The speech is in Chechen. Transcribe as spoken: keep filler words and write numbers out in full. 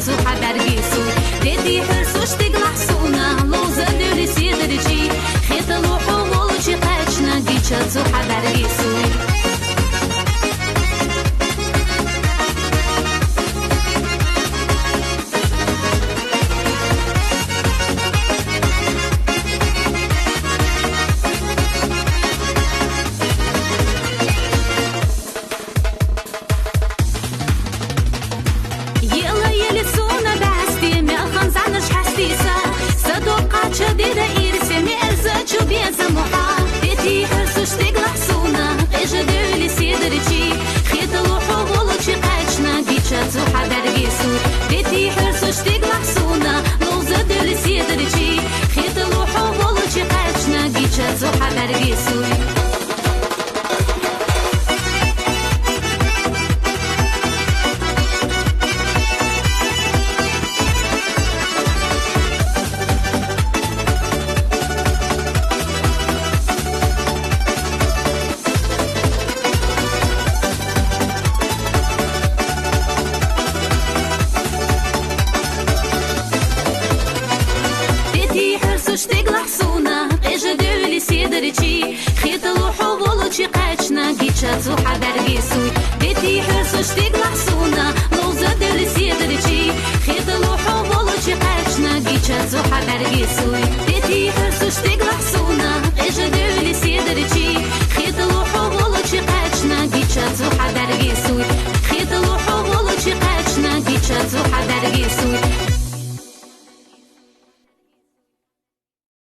цу хьабаргесуй. Дети хьурсуш деглахь суна, ловза дуьле седарчи, хеталу хьо волчи кхачна, гича цу хьабаргесуй. Ела ели суна дасти, мелхан занаш хастиса, садо кхача деда ирсе, мелза чу беза муха. Дети хьурсуш деглахь суна, къежа дуьле седарчи, хеталу хьо волчи кхачна, гича цу хьабаргесуй. Дети хьурсуш деглахь суна, ловза дуьле седарчи, хеталу хьо волчи кхачна, гича цу хьабаргесуй. Дети хьурсуш деглахь суна, къежа дуьле седарчи, хеталу хьо волчи кхачна, гича цу хьабаргесуй. Дети хьурсуш деглахь суна, ловза дуьле седарчи, хеталу хьо волчи кхачна, гича цу хьабаргесуй. Дети хьурсуш деглахь